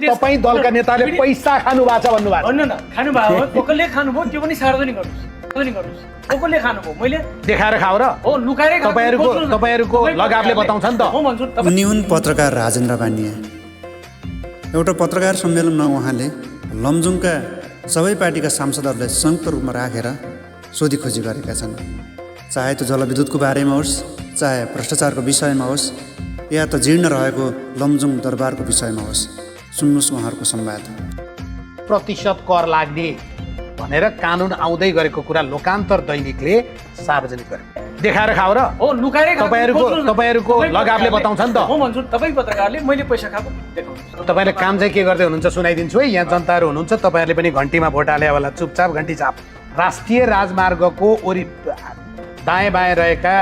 तपाईँ दलका नेताले पैसा खानु भएको छ भन्नुभएको भन्नु न खानुभयो कसले खानुभयो त्यो पनि सार्वजनिक गर्नुहोस् कसले खानुभयो मैले देखाएर खाऊ र हो लुकाएर तपाईहरुको लगावले बताउँछ नि त म भन्छु उनी हुन् पत्रकार राजेन्द्र बानिया। एउटा पत्रकार सम्मेलनमा उहाँले लमजुङका सबै पार्टीका सांसदहरूलाई संयुक्त रूपमा राखेर सोधीखोजी गरेका छन्। चाहे त्यो जलविद्युतको बारेमा होस्, चाहे भ्रष्टाचारको विषयमा होस्, या त जीर्ण रहेको लमजुङ दरबारको विषयमा होस्। सुन्नुहोस् उहाँहरूको संवाद। प्रतिशत कर लाग्ने भनेर कानुन आउँदै गरेको कुरा लोकान्तर दैनिकले सार्वजनिक गर्यो। देखाएर खाऊ र हो लुकाएर तपाईहरुको लगावले बताउँछ नि त। म भन्छु तपाईँ पत्रकारले मैले पैसा खाएको देखाउनु। तपाईले काम चाहिँ के गर्दै हुनुहुन्छ सुनाइदिन्छु है। यहाँ जनताहरू हुनुहुन्छ, तपाईँहरूले पनि घन्टीमा भोट हाले होला, चुपचाप घन्टी चाप। राष्ट्रिय राजमार्गको दाएँ बाएँ रहेका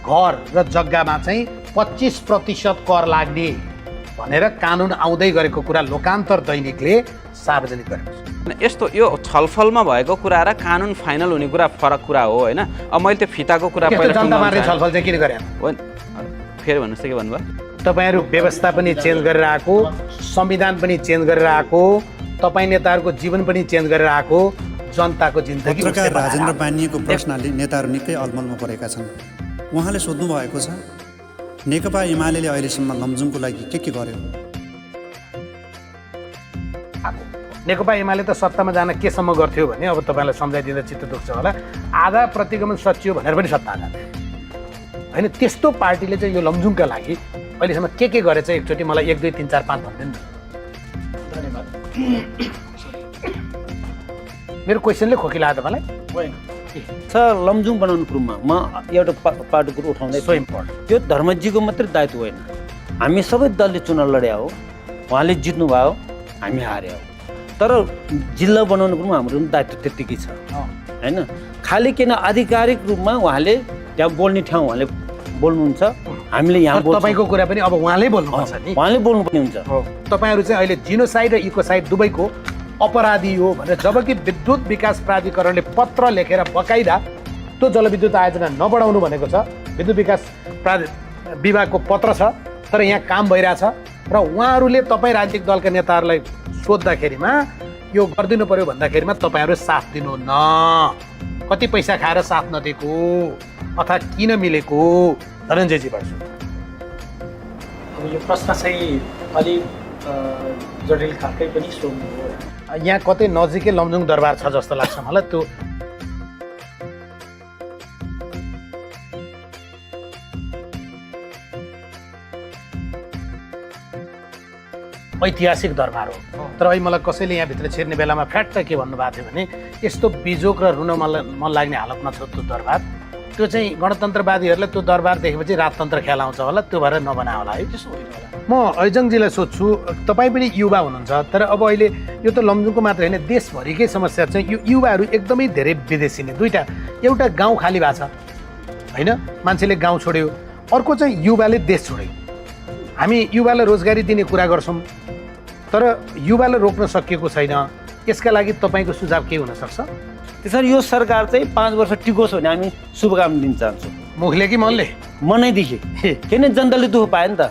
घर र जग्गामा चाहिँ 25% कर लाग्ने भनेर कानुन आउँदै गरेको कुरा लोकान्तर दैनिकले सार्वजनिक गरेको छ। यस्तो यो छलफलमा भएको कुरा र कानुन फाइनल हुने कुरा फरक कुरा हो होइन। अब मैले त्यो फिताको कुरा पहिला जनता मार्ने छलफल चाहिँ किन गरे? फेरि भन्नुहोस् त के भन्नुभयो? तपाईहरू व्यवस्था पनि चेन्ज गरेर आएको, संविधान पनि चेन्ज गरेर आएको, तपाईँ नेताहरूको जीवन पनि चेन्ज गरेर आएको, जनताको जिन्दगी। पत्रकार राजेन्द्र बानिएको प्रश्नले नेताहरू निकै अलमलमा परेका छन्। उहाँले सोध्नु भएको छ नेकपा एमाले अहिलेसम्म लमजुङको लागि के गर्यो? नेकपा एमाले त सत्तामा जान केसम्म गर्थ्यो भने अब तपाईँलाई सम्झाइदिँदा चित्त दुख्छ होला। आधा प्रतिगमन सचिव भनेर पनि सत्ता जान्थ्यो होइन। त्यस्तो पार्टीले चाहिँ यो लमजुङका लागि अहिलेसम्म के गरेछ एकचोटि मलाई 1 2 3 4 5 भनिदिनु न। धन्यवाद। मेरो क्वेसनले खोकिला तपाईँलाई होइन सर, लमजुङ बनाउनु कुरोमा म एउटा पार्टीको कुरो उठाउँदै सो इम्पोर्टेन्ट। त्यो धर्मजीको मात्रै दायित्व होइन। हामी सबै दलले चुनाव लड्या हो, उहाँले जित्नु भयो, हामी हार्या हो। तर जिल्ला बनाउनु कुरोमा हाम्रो दायित्व त्यत्तिकै छ होइन। खालि किन आधिकारिक रूपमा उहाँले त्यहाँ बोल्ने ठाउँ उहाँले बोल्नुहुन्छ, हामीले यहाँ तपाईँको कुरा पनि अब उहाँले बोल्नुपर्छ नि, उहाँले बोल्नुपर्ने हुन्छ। तपाईँहरू चाहिँ अहिले जिनोसाइड र इकोसाइड दुवैको अपराधी हो भनेर जबकि विद्युत विकास प्राधिकरणले पत्र लेखेर बकाइदा त्यो जलविद्युत आयोजना नबढाउनु भनेको छ। विद्युत विकास विभागको पत्र छ, तर यहाँ काम भइरहेछ र उहाँहरूले तपाईँ राजनीतिक दलका नेताहरूलाई सोद्धाखेरिमा यो गरिदिनु पर्यो भन्दाखेरिमा तपाईँहरू साथ दिनु न। कति पैसा खाएर साथ नदिएको अथवा किन मिलेको? धनञ्जयजी भन्छु। अब यो प्रश्न चाहिँ अलि जटिल खालकै पनि सोध्नु हो। यहाँ कतै नजिकै लमजुङ दरबार छ जस्तो लाग्छ मलाई। त्यो ऐतिहासिक दरबार हो। तर अहिले मलाई कसैले यहाँभित्र छिर्ने बेलामा फ्याट्ट के भन्नुभएको थियो भने यस्तो बिजोक र रुन मन लाग्ने हालतमा छ त्यो दरबार। त्यो चाहिँ गणतन्त्रवादीहरूलाई त्यो दरबार देखेपछि राजतन्त्र ख्याल आउँछ होला, त्यो भएर नबना होला है। त्यसो होइन होला। म ऐजङजीलाई सोध्छु, तपाईँ पनि युवा हुनुहुन्छ, तर अब अहिले यो त लमजुङको मात्र होइन देशभरिकै समस्या चाहिँ यो युवाहरू एकदमै धेरै विदेशी नै। दुईवटा, एउटा गाउँ खाली भएको छ होइन, मान्छेले गाउँ छोड्यो, अर्को चाहिँ युवाले देश छोड्यो। हामी युवालाई रोजगारी दिने कुरा गर्छौँ तर युवालाई रोक्न सकिएको छैन। यसका लागि तपाईँको सुझाव के हुनसक्छ? त्यसरी यो सरकार चाहिँ 5 वर्ष टिकोस् भने हामी शुभकामना दिन चाहन्छौँ। मुखले कि मनले? मनैदेखि। किन जनताले दुःख पायो नि त।